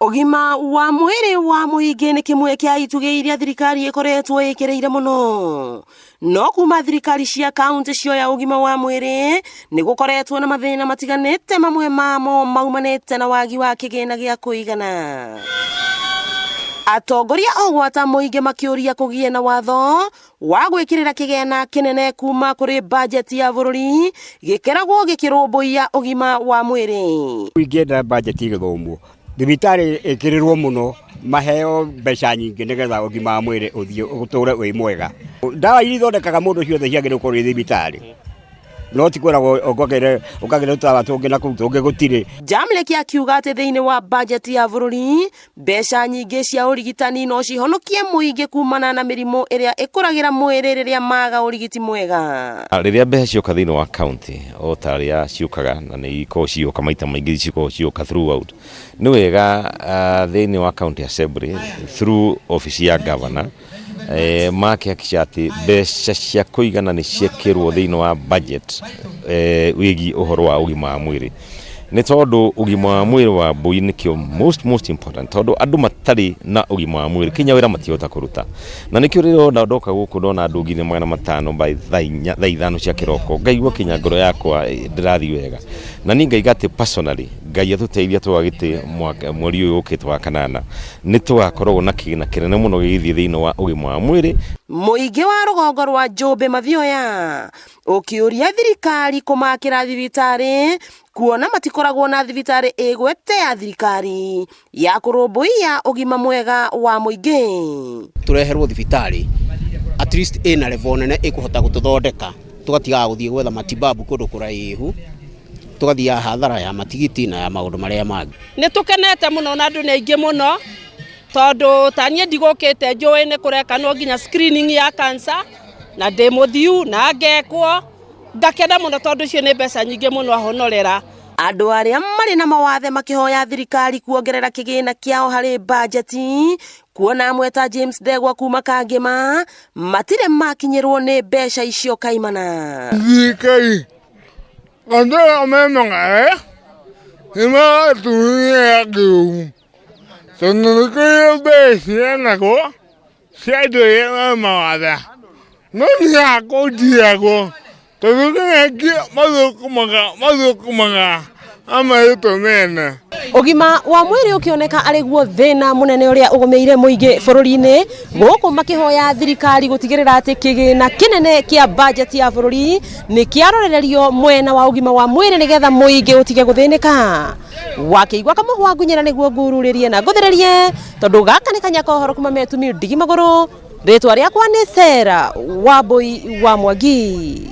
Ũgima wa mwĩrĩ wa mũingĩ nĩ kĩmwe kĩa itugĩ iria thirikari ĩkoretwo ĩkĩrĩire mũno. No kuma thirikari cia kaunti cioya ũgima wa mwĩrĩ nĩ gũkoretwo na mathĩna matiganĩte, mamwe mamo maumanĩte na wagi wa kĩgĩna gĩa kũigana. Atongoria o gwata mũingĩ makĩũria kũgĩe na watho wa gwĩkĩrĩra kĩgĩna kĩnene kuma kũrĩ bajeti ya bũrũri gĩkeragwo gĩkĩrũmbũiya ũgima wa mwĩrĩ. Ingĩenda bajeti ĩgĩthomwo, thibitarĩ ĩkĩrĩrwo mũno, maheo mbeca nyingĩ nĩgetha ũgima wa mwĩrĩ ũthiĩ ũtũre wĩ mwega. Ndawa iria ithondekaga mũndũ ciothe ciagĩrĩirwo gũkorwo i thibitarĩ, no ti kwĩragwo ũkagĩre ũkagĩre tũtawa tũngĩ na kũu tũngĩ gũtirĩ. Jamlek akiuga atĩ thĩinĩ wa bajeti ya bũrũri mbeca nyingĩ cia ũrigitani no cihonokie mũingĩ kumana na mĩrimũ ĩrĩa ĩkũragĩra mwĩrĩ rĩrĩa maga ũrigiti mwega. Rĩrĩa mbeca cioka thĩinĩ wa county o ta rĩa ciũkaga, na nĩ ikoragwo cigĩũka maita maingĩ, cikoragwo cigĩũka throughout, nĩ wega thĩinĩ wa county assembly through office ya governor makĩhakikisha atĩ mbeca cia kũigana nĩ ciekĩrwo thĩinĩ wa budget wĩgiĩ ũhoro wa ũgima wa mwĩrĩ, nĩ tondũ ũgima wa mwĩrĩ wa mbũi nĩkĩo most important, tondũ andũ matarĩ na ũgima wa mwĩrĩ kinya wĩra matihota kũruta. Na nĩkĩo rĩrĩa ndoka gũkũ ndona andũ 500,000 by thaa 4, thaa 5 cia kĩroko, ngaigua kinya ngoro yakwa ndĩrathiĩ wega. Na niĩ ngaiga atĩ personally, Ngai atũteithia twagĩtĩ mweri ũyũ ũkĩte wa kanana, nĩ tũgakoragwo na kĩgĩna kĩnene mũno gĩgĩthiĩ thĩinĩ wa ũgima wa mwĩrĩ. Mũingĩ wa rũgongo rwa Njũmbĩ Mathioya ũkĩũria thirikari kũmakĩra thibitarĩ, kuona matikoragwo na thibitarĩ ĩgwete ya thirikari ya kũrũmbũiya ũgima mwega wa mũingĩ. Tũreherwo thibitarĩ at least ĩna level nene ĩkũhota gũtũthondeka, tũgatigaga gũthiĩ gwetha matibabu kũndũ kũraihu, tũgathiaga hathara ya matigiti na ya maũndũ marĩa mangĩ. Nĩ tũkenete mũno na andũ nĩ aingĩ mũno, tondũ ta niĩ ndigũkĩte njũĩ nĩ kũrekanwo nginya screening ya cancer, na ndĩ mũthiu na ngekwo, ngakena mũno tondũ icio nĩ mbeca nyingĩ mũno ahonorera. Andũ arĩa marĩ na mawathe makĩhoya thirikari kuongerera kĩgĩna kĩao harĩ bajeti, kuona amwe ta James Ndegwa kuma Kangĩma matirĩ makinyĩrwo nĩ mbeca icio kaimana. Thirikari andũ me mang'are nĩmaratumia kĩũru, tondũ nĩ kũrĩ mbeca ciheanagwo cia andũ arĩa me mawathe, no niĩ hakwa ndiheagwo, tondũ kwĩna aingĩ mathũkũmaga na marĩtwa mene. Ũgima wa mwĩrĩ ũkĩoneka arĩ guo thĩna mũnene ũrĩa ũgũmĩire mũingĩ bũrũri-inĩ, gũkũ makĩhoya thirikari gũtigĩrĩra atĩ kĩgĩna kĩnene kĩa bajeti ya bũrũri nĩ kĩarorererio mwena wa ũgima wa mwĩrĩ nĩgetha mũingĩ ũtige gũthĩnĩka. Wakĩigua kamũhwa ngunyĩra nĩguo ngururĩrie na ngũthĩrĩrie, tondũ gaka nĩ kanya ka ũhoro kuma metumi ndigi magũrũ. Rĩtwa rĩakwa nĩ Sarah Wambui wa Mwangi.